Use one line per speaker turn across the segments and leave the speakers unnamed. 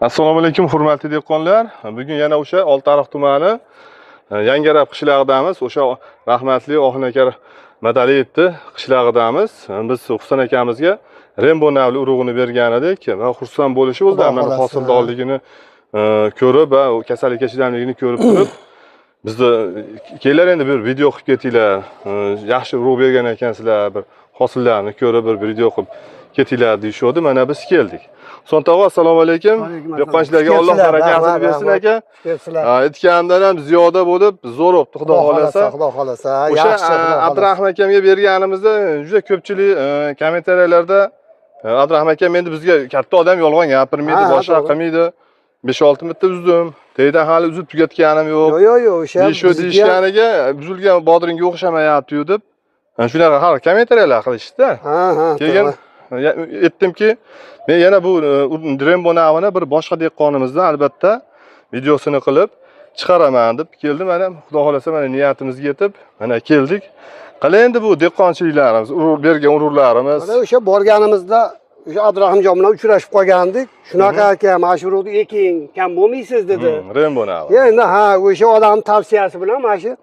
Assalomu alaykum, hurmatli dehqonlar. Bugun yana o'sha Oltiariq tumani Yangiarab qishlog'idamiz. O'sha rahmatli Oxunakar Madaliyevni qishlog'idamiz. Biz Husan akamizga Rembo navli urug'ini bergan edik va xursand bo'lishi o'zidan
Xudo
mana
xohlasa.
Hosildorligini ko'rib va kasallikka chidamliligini ko'rib turib, bizni kelinglar, endi bir video qilib ketinglar. Yaxshi urug' bergan ekansizlar, bir hosillarni ko'rib bir video qilib ketinglar deyishuvdi. Mana biz keldik. Husan tog'a, assalomu alaykum.
Alaykum assalom.
Dehqonchilarga Alloh
Kelibsizlar,
barakasini
rahmat,
bersin,
rahmat.
aka.
Kelibsizlar.
Ha, aytganimdan ham ziyoda bo'lib, zo'r bo'libdi, xudo xohlasa.
Xudo xohlasa.
O'sha
Yaxshi, xudo xohlasa.
Abdurahim akamga berganimizda juda ko'pchilik kommentariyalarda Abdurahim akam endi bizga katta odam, yolg'on gapirmaydi, boshqa qilmaydi. 5-6 marta uzdim. Tagidan hali uzib tugatganim yo'q.
Yo'q, yo'q, yo'q, o'sha
Deyishu
bizniki ham-
deyishganiga buzilgan bodringga o'xshamayapti-yu deb shunaqa har kommentariyalar qilishdi.
Ha, ha.
Keyin aytdimki, men yana bu Rembo navini bir boshqa dehqonimizdan albatta videosini qilib chiqaraman deb keldim. Mana, xudo xohlasa, mana niyatimizga yetib, mana keldik. Qalay endi bu dehqonchiliklarimiz, urug' bergan urug'larimiz?
Mana o'sha borganimizda o'sha Abdurahimjon bilan uchrashib qolgandik. Shunaqa aka, mana shu urug'ni eking, kam bo'lmaysiz dedi.
Rembo navi.
Endi ha, o'sha odam tavsiyasi bilan mana shu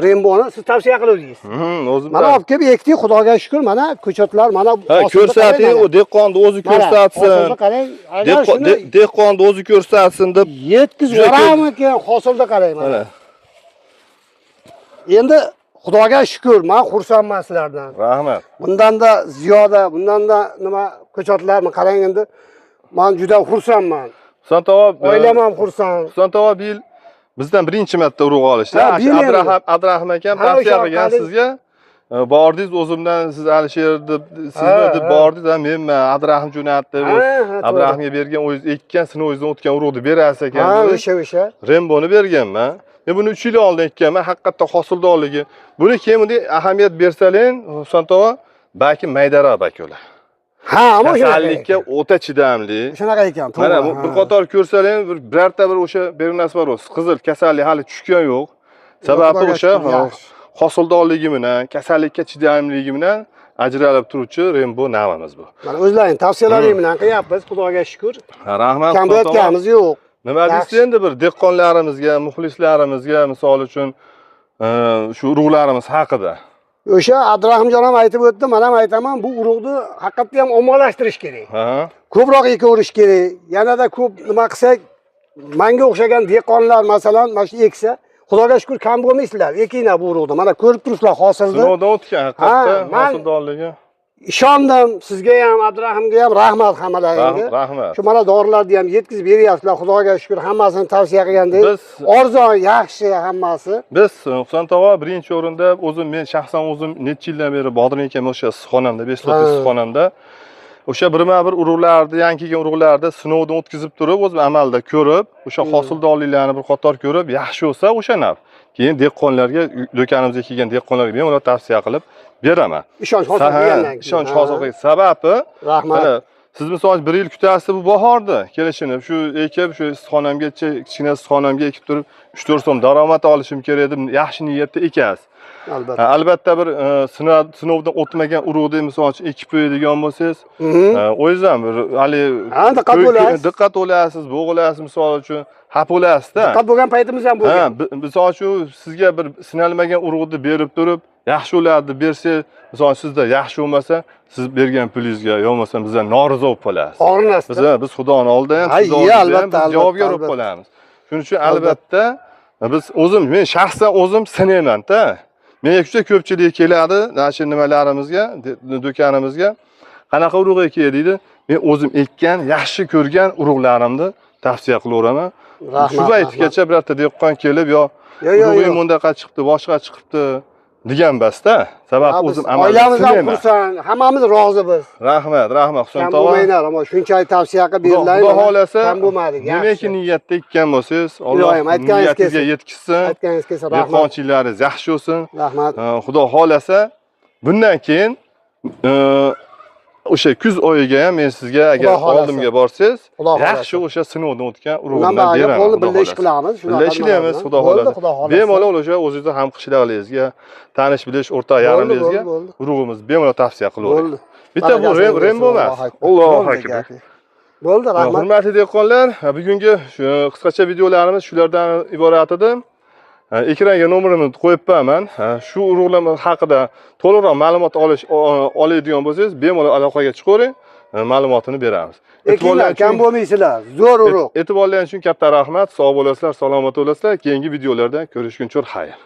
Remboni siz tavsiya qiluvdingiz.
O'zim
Mana olib kelib ekdik, Xudoga shukr, mana ko'chatlar, mana
Ha,
hosilni
ko'rsating,
qarang
u dehqonni o'zi
mana. Mana,
ko'rsatsin.
hosilni qarang. Agar shuni
Dehqonni o'zi ko'rsatsin deb
yetkazib
juda ko'p-
yuboramikin, hosilni qarang mana.
Mana.
Endi Xudoga shukur, men xursandman sizlardan.
Rahmat.
Bundanda ziyoda, bundanda nima ko'chatlarni qarang endi. Men juda xursandman.
Husan tog'a,
Oilam ham xursand.
Husan tog'a bu yil bizdan birinchi marta urug' olishdi.
Ha, bu yil endi.
Abdurahim akam
Ha,
tavsiya
o'sha
qilgan
orqali-
sizga. Bordingiz, o'zimdan siz Alisher deb, sizni deb bordingiz, ha, menman Abdurahim jo'natdi.
Ha, ha, to'g'ri.
Abdurahimga bergan, o'zingiz ekkan, sinovingizdan o'tgan urug'ni berasiz ekan
Ha,
dedi.
o'sha.
Remboni berganman. Men buni 3 yil oldin ekkanman, haqiqatda hosildorligi. Buni keyin bunday ahamiyat bersalang, Husan tog'a, balki maydaroq bakolar.
Ha, ama shunaqa
Kasallikka
ekan.
o'ta chidamli.
Shunaqa ekan, to'g'ri.
Mana bu bir qator ko'rsalang, bir birorta bir o'sha bernasvaroz qizil kasallik hali tushgan yo'q. Sababi
Xudoga
o'sha
shukur, yaxshi.
hosildorligi bilan, kasallikka chidamliligi bilan ajralib turuvchi Rembo navimiz bu.
Mana o'zlaring tavsiyalaring bilan qilyapmiz, Xudoga shukur.
Ha, rahmat.
Kam
Husan tog'a.
bo'layotganimiz yo'q.
Nima deysiz
Yaxshi.
endi bir dehqonlarimizga, muxlislarimizga, misol uchun, shu urug'larimiz haqida?
O'sha Abdurahimjon ham aytib o'tdi, men ham aytaman, bu urug'ni haqiqatda ham ommalashtirish kerak. Ko'proq ekaverish kerak. Yanada ko'p nima qilsak, menga o'xshagan dehqonlar masalan mana shu eksa, Xudoga shukur kam bo'lmaysizlar. Ekinglar bu urug'ni. Mana ko'rib turibsizlar hosilni.
Sinovdan o'tgan haqiqatda
Ha, man-
hosildorligi.
Ishondim sizga ham, Abdurahimga ham, rahmat hammalaringga.
Rahmat.
Shu mana dorilarni ham yetkazib beryapsizlar, Xudoga shukur, hammasini tavsiya qilgandek. Arzon, yaxshi hammasi.
Biz Husan tog'a, birinchi o'rinda o'zim, men shaxsan o'zim necha yildan beri bodring ekan o'sha issiqxonamda, 5 sotik issiqxonamda o'sha birma-bir urug'larni, yangi kelgan urug'larni sinovdan o'tkazib turib, o'zim amalda ko'rib, o'sha hosildorliklarni bir qator ko'rib, yaxshi bo'lsa o'sha nav. Keyin dehqonlarga, do'konimizga kelgan dehqonlarga bemalol tavsiya qilib beraman.
Ishonch hosil qilgandan keyin.
Ishonch hosil qilgan. Sababi
Rahmat.
mana siz misol uchun bir yil kutasiz bu bahorda kelishini. Shu ekib, shu issiqxonamgacha, kichkina issiqxonamga ekib turib, 3-4 so'm daromad olishim kerak deb yaxshi niyatda ekasiz.
Albatta.
Ha, albatta bir sinovdan o'tmagan urug'ni misol uchun ekib qo'yadigan bo'lsangiz, o'zingiz ham bir haligi
Ha, diqqat bo'lasiz.
Diqqat bo'lasiz, bo'g'ilasiz misol uchun, xafa bo'lasizda.
Diqqat bo'lgan paytimiz ham
Ha,
bo'lgan.
misol uchun sizga bir sinalmagan urug'ni berib turib, yaxshi bo'ladi deb bersa, misol uchun sizda yaxshi bo'lmasa, siz bergan pulingizga yo bo'lmasa bizdan norizi bo'lib qolasiz.
Og'rinasizda.
Biz Xudoni oldida ham,
Ha,
sizni oldingizda ham
albatta,
biz
albatta,
javobgar bo'lib
albatta.
qolamiz. Shuning uchun albatta biz o'zim, men shaxsan o'zim sinayman-da. Menga juda ko'pchilik keladi, mana shu nimalarimizga, do'konimizga. Qanaqa urug' ekay deydi. Men o'zim ekkan, yaxshi ko'rgan urug'larimni tavsiya qilaveraman.
Rahmat.
Shu paytgacha birorta dehqon kelib yo
Yo'q, yo'q,
urug'ing
yo'q.
bundaqa chiqibdi, boshqa chiqibdi degan basda. Sabab
Ha, biz
o'zim amalda
oilamiz ham
sinayman.
xursand, hammamiz rozimiz.
Rahmat, rahmat Husan
Kam
tog'a.
bo'lmanglar, ammo shunchalik tavsiya qilib beriladi.
Xudo xohlasa,
kam bo'lmadik.
nimaki
Yaxshi.
niyatda ekkan bo'lsangiz, Alloh
Iloyim, aytganingiz
niyatingizga
kelsin.
yetkazsin.
Aytganingiz kelsin, rahmat.
Dehqonchiliklaringiz yaxshi bo'lsin.
Rahmat.
Xudo xohlasa, bundan keyin o'sha kuz oyiga ham men sizga agar
Xudo xohlasa.
oldimga borsangiz,
Xudo xohlasa.
yaxshi o'sha sinovdan o'tgan
Undan
urug'imdan
ba'diga
beraman.
qo'lni
Xudo
birga ish
xohlasa.
qilamiz.
Birga ishlaymiz, Xudo
Bo'ldi,
xohlasa.
Xudo xohlasa.
Bemalol o'sha o'zingizni ham qishloqlaringizga, tanish bilish o'rtoq yarimlaringizga
bo'ldi, bo'ldi.
urug'imiz bemalol tavsiya qilaveradi.
Bo'ldi.
Bitta bu
Barakasini
Rembo
bersin,
emas.
Allohu akbar.
Allohu
Bo'ldi
akbar.
gapi. Bo'ldi, rahmat.
Hurmatli dehqonlar, bugungi shu qisqacha videolarimiz shulardan iborat edi. Ekranga nomerimni qo'yibman. Shu urug'lar haqida to'liqroq ma'lumot oladigan bo'lsangiz, bemalol aloqaga chiqavering, ma'lumotini beramiz.
Ekinglar, kam bo'lmaysizlar. Zo'r urug'.
E'tiborlaringiz uchun katta rahmat. Sog' bo'lasizlar, salomat bo'lasizlar. Keyingi videolarda ko'rishguncha xayr.